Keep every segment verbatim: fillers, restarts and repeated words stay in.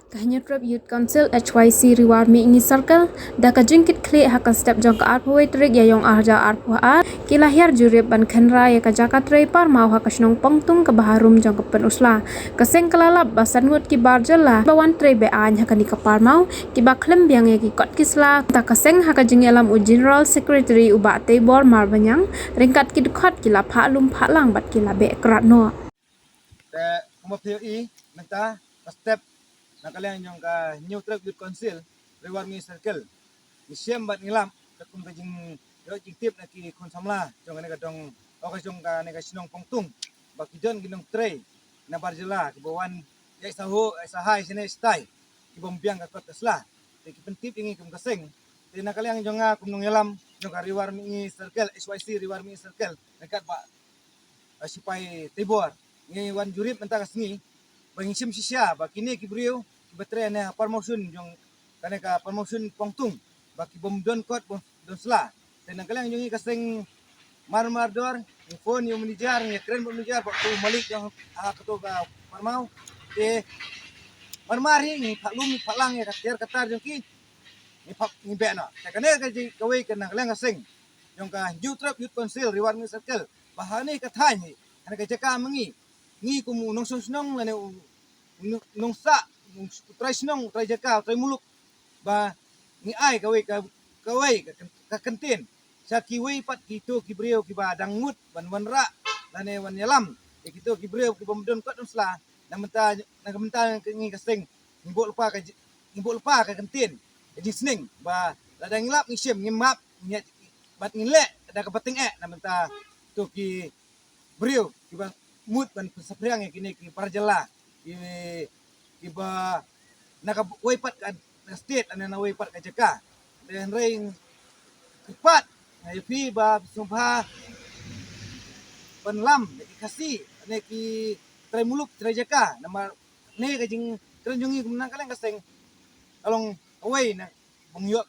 Ka Hynñiewtrep Youth Council H Y C Ri War Mihngi Circle da ka jingkitkhlieh ha ka step jong ka arphew wei tarik Ïaiong arhajar arphew ar ki la hiar jurip ban khynra ïa ka jaka trei parmaw ha ka shnong Pongtung kaba harum jong ka pyn u sla. Ka seng ka la lap ba san ngut ki bar jylla ba wan trei be-aiñ ha kane ka parmaw kiba khlem biang ïa ki kot ki sla. Te ka seng ha ka jingïalam u General Secretary u Bah Teibor Marbaniang ryngkat ki dkhot ki la phah lum phah lang bad ki la beh krat noh. Te kumba phi ïohi mynta ka step na ka liang jong ka Hynñiewtrep Youth Council Ri War Mihngi Circle ngi shem bad ngi lap ka kum ka jingïoh jingtip na ki khun samla jong kane ka dong, o ka jong kane ka shnong Pongtung ba ki don ki nongtrei na bar jylla kiba wan ïaid sahuh ïaid sahai shane shatai kibym biang ka kot ka sla. Te ki pyntip ïa ngi kum ka seng. Te na ka liang jong nga kum nongïalam jong ka Ri War Mihngi Circle, H Y C Ri War Mihngi Circle, ryngkat Bah Sipai Teibor, ngi wan jurip mynta ka sngi ba ngi shim shisha ba kine ki briew kiba trei na promotion jong kane ka promotion Pongtung ba kibym don kot bym don sla. Te na ka liang jong ngi ka seng mar mar dor ngi phone ïa u manager, ngi kren bad u manager bad u malik jong ha kato ka parmaw. Te mar mar hi ngi phah lum phah lang ïa ka tiar ka tar jong ki, ngi phah ngi beh noh. Te kane ka jing kawei ka na ka liang ka seng jong ka Hynñiewtrep Youth Council Ri War Mihngi Circle ba ha kane ka thaiñ hi, ha kane ka jaka ma ngi, ngi kum u nongshong shnong lane u nong, nongsah, u trai shnong, u trai jaka, u trai muluk ba ngi ai kawei ka, kawei ka, ka kyntien sha kiwei pat kito ki briew kiba dang mut ban wanrah lane wan ïalam ïa kito ki briew kibym don kot don sla. Na mynta, na ka mynta ngi ka seng ngi buh lypa ka ji-, ngi buh lypa ka kyntien ka jingsneng ba lada ngi lap ngi shem, ngi map ngi bad ngi leh da kaba tyngeh na mynta to ki briew kiba mut ban pynsaphriang ïa kine ki para jylla ki, kiba na kawei pat ka state lane na kawei pat ka jaka. Te hynrei kyrpad ïa phi ba sngewbha ban lam ïa ki Khasi lane ki trai muluk trai jaka namar ne ka jingkren jong ngi kum na ka liang ka seng ka long kawei na ba ngi ïoh,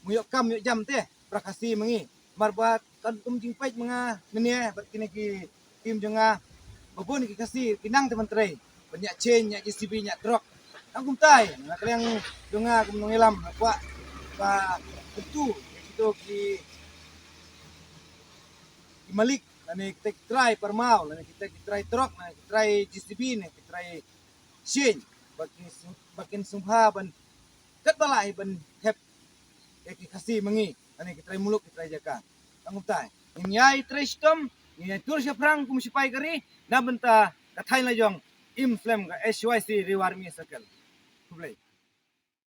ba ngi ïoh kam ïoh jam te para Khasi ma ngi. Mar ba kan kum jingpeit ma nga mynne bad kine ki team jong nga ba bun ki Khasi ki nang te ban trei ban ñiah chain, ñiah J C B, ñiah truck. Tang kumta na ka liang jong nga kum nongïalam nga kwah ba kyntu ïa kito ki, ki malik lane ki trai parmaw lane ki trai truck lane ki trai J C B lane ki trai chain ba kin sngewbha ban katba lah hi ban thep ïa ki Khasi ma ngi lane ki trai muluk ki trai jaka. Tang kumta ngin ïai trei shitom, ngin ïai tur shaphrang kum sipai ka ri na bynta ka thaiñ la jong, im slem ka H Y C Ri War Mihngi Circle. Khublei.